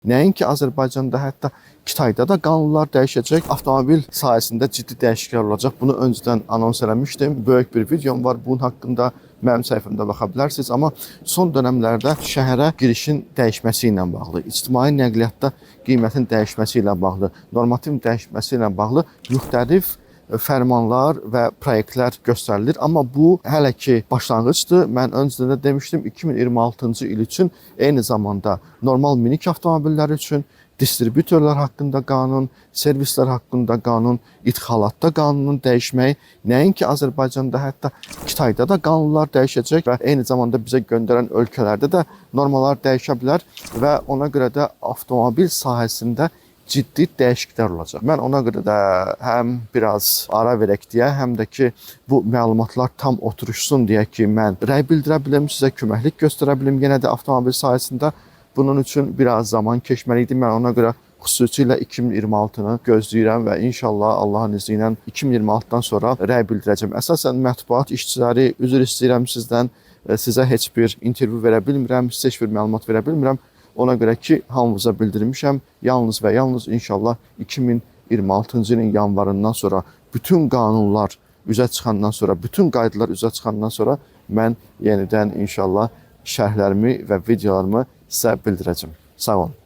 Nəinki Azərbaycanda, hətta Kitayda da qanunlar dəyişəcək. Avtomobil sahəsində ciddi dəyişikliklər olacaq. Bunu öncədən anons eləmişdim. Böyük bir videom var bunun haqqında. Mənim səhifəmdə baxa bilərsiniz. Amma son dövrlərdə şəhərə girişin dəyişməsi ilə bağlı, ictimai nəqliyyatda qiymətin dəyişməsi ilə bağlı, normativin dəyişməsi ilə bağlı müxtəlif fərmanlar və proyektlər göstərilir. Amma bu hələ ki başlanğıcdır. Mən öncədən də demişdim, 2026-cı il üçün eyni zamanda normal minik avtomobilləri üçün distribütorlar haqqında qanun, servislər haqqında qanun, idxalatda qanunun dəyişməyi, nəinki Azərbaycanda, hətta Kitayda da qanunlar dəyişəcək və eyni zamanda bizə göndərən ölkələrdə də normalar dəyişə bilər və ona görə də avtomobil sahəsində ciddi dəyişikliklər olacaq. Mən ona görə də həm biraz ara verək deyə, həm də ki bu məlumatlar tam oturuşsun deyə ki, mən rəy bildirə bilim, sizə köməklik göstərə bilim yenə də avtomobil sahəsində. Bunun üçün biraz zaman keçməli idi. Mən ona görə xüsusilə 2026-nı gözləyirəm və inşallah Allahın izni ilə 2026-dan sonra rəy bildirəcəm. Əsasən mətbuat işçiləri, üzr istəyirəm sizdən, sizə heç bir intervyu verə bilmirəm, sizə heç bir məlumat verə bilmirəm. Ona görə ki, hamınıza bildirmişəm. Yalnız və yalnız inşallah 2026-cı ilin yanvarından sonra bütün qanunlar üzə çıxandan sonra, bütün qaydalar üzə çıxandan sonra mən yenidən inşallah şərhlərimi və videolarımı sizə bildirəcəm. Sağ olun.